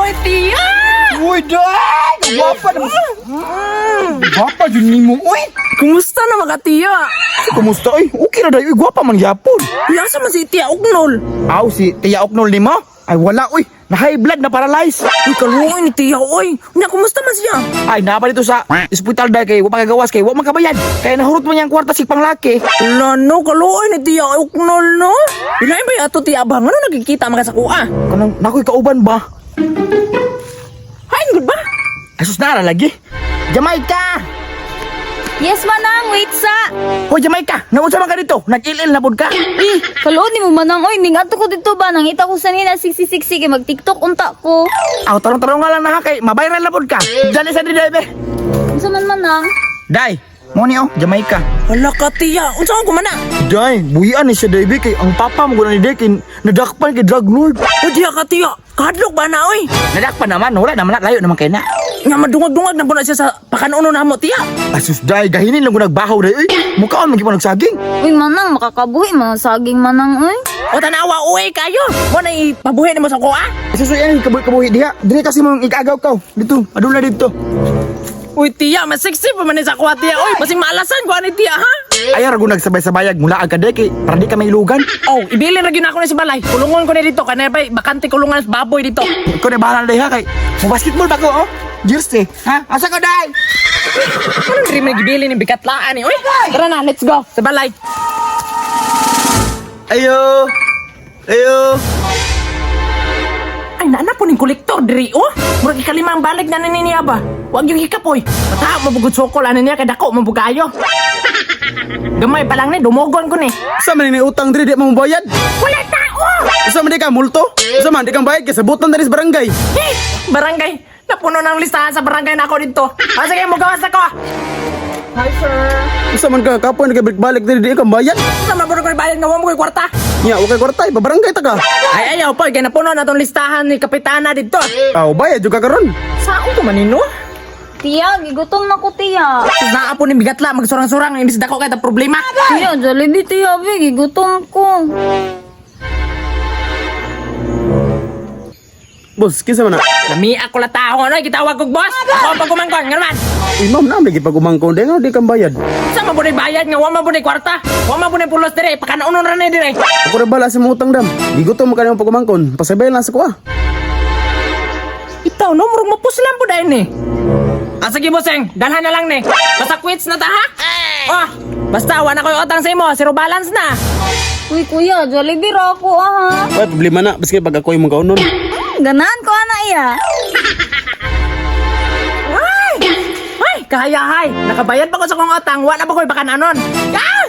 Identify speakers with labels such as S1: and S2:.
S1: Uy, tiya!
S2: Uy, day! Gwapa naman. Gwapa jud nimo, uy.
S1: Kumusta na mga tiya?
S2: Kumusta, uy? Okay ra day, uy. Gwapa man gyapon.
S1: Uy, asa man si tiya Ugnol?
S2: Aw, si Tia Oknol nimo? Ay, wala, uy. Na high blood na paralyze.
S1: Uy, kaluoy ni tiya, uy. Unya, kumusta man siya?
S2: Ay, naa pa dito sa ospital day kay wa pa kagawas kay wa man kabayad. Kaya nahurot mo niyang kwarta si panglaki.
S1: Wala no, kaluoy ni tiya Ugnol, no? Ilain ba yung ato tiya ba? Ngano nagkikita mga sa kuha?
S2: Kanang nakoy kauban ba?
S1: Hain, good ba?
S2: Asus na lagi. Jamaica!
S3: Yes, manang, wait sa.
S2: Hoy Jamaica, naunsa man ka dito? Nag-ill na pud ka.
S3: Eh, kaluod ni mo manang oy, ningadto ko dito ba nangita ko sa nila 66 kay mag-TikTok unta ko.
S2: Aw, tarong-tarong nga lang na ha kay mabiral na pud ka. Dali sa diri, be.
S3: Unsa man manang?
S2: Day, mo ni oh, Jamaica.
S1: Wala ka tiya. Unsa ko man na?
S2: Day, buhian ni siya day be kay ang papa mo guna ni day kay nadakpan kay drug lord.
S1: Uy, diya ka tiya. Kahadlok ba na, uy?
S2: Nadakpan naman, wala naman na, layo naman kay na.
S1: Nga madungag-dungag na po na siya sa pakanuno na mo, tiya.
S2: Asus day, gahinin lang ko nagbahaw day. Uy, mukhaon man gyud nagsaging.
S3: Uy manang, makakabuhi man ang saging manang oy.
S1: O tanawa, uy, kayo. Mo na ipabuhi nimo sa kuha.
S2: Asus uy, ang kabuhi kabuhi diha. Dili kasi mong ikagaw ka. Dito, adula dito.
S1: Uy, tiya, mas sexy pa man ni sa kuha, tiya. Uy, masing maalasan ko ani tiya, ha?
S2: Ayaw ra ko nagsabay-sabayag mula ang kaday kay para di ka mailugan.
S1: Oh, ibilin ra gyud ako ni sa balay. Kulungon ko ni dito kanay bay bakante kulungan sa baboy dito.
S2: Ikaw na bahala na day ha kay mo basketball ba ko oh? Jersey, ha? Asa ka day?
S1: Ano diri may gibilin ni bikatlaan ni? Uy, tara na, let's go sa balay.
S2: Ayo. Ayo.
S1: Ay, naana po ning kolektor diri oh. Murag ikalimang balik na ni niya ba. Wag yung hikap oy. Mata mabugod sokol ani niya kay dako mabugayo. Gamay pa lang ni dumugon ko ni.
S4: Sa man ni utang diri di mo bayad.
S1: Wala tao.
S4: Sa man di ka multo. Sa man di kang bayad kay sabutan diri sa barangay.
S1: Hey, barangay. Napuno ng listahan sa barangay na ako dito. Ah, sige, mugawas ako. Hi, sir.
S4: Sa man ka kapoy nagabalik-balik diri di kang bayad.
S1: Sa maburo ko bayad nga wa mo ko'y kwarta.
S4: Nya wa kay kwarta pa barangay ta ka.
S1: Ay, ayaw po, kaya napuno na tong listahan ni Kapitana dito.
S4: Aw bayad jud ka karon.
S1: Saan ko manino?
S3: Tiya, gigutom na ko tiya.
S1: Naa po ni bigatla, magsurang-surang, imbis dako kay ta problema.
S3: Tiya, Jollibee tiya, be, gigutom ko.
S4: Boss, kinsa man na?
S1: Lami ako la tao, ano, gitawag kog boss. Ako ang pagkumangkon, nga naman.
S4: Uy ma'am na may gipagumangkon di nga di kang bayad.
S1: Sa mabunay bayad nga, wa mabunay kwarta. Wa mabunay pulos dire, pakanaunon ra ni dire.
S4: Ako ra bala sa imong utang dam. Gigutom ka nimo pagumangkon. Pasabay lang sa kuha.
S1: Itaw no, murag mapuslan po dahil ni. Ah, sige bosseng, dalhan na lang ni. Basta quits na ta ha? Oh, basta wala ko'y utang sa imo, zero balance na.
S3: Uy kuya, Jollibee ra ako ah ha.
S4: Way problema na baski pag ako imong kaunon.
S3: Ganahan ko ana iya.
S1: Ay! Ay, kahayahay. Nakabayad pa ko sa kong utang, wala pa ko'y pakananon. Ah!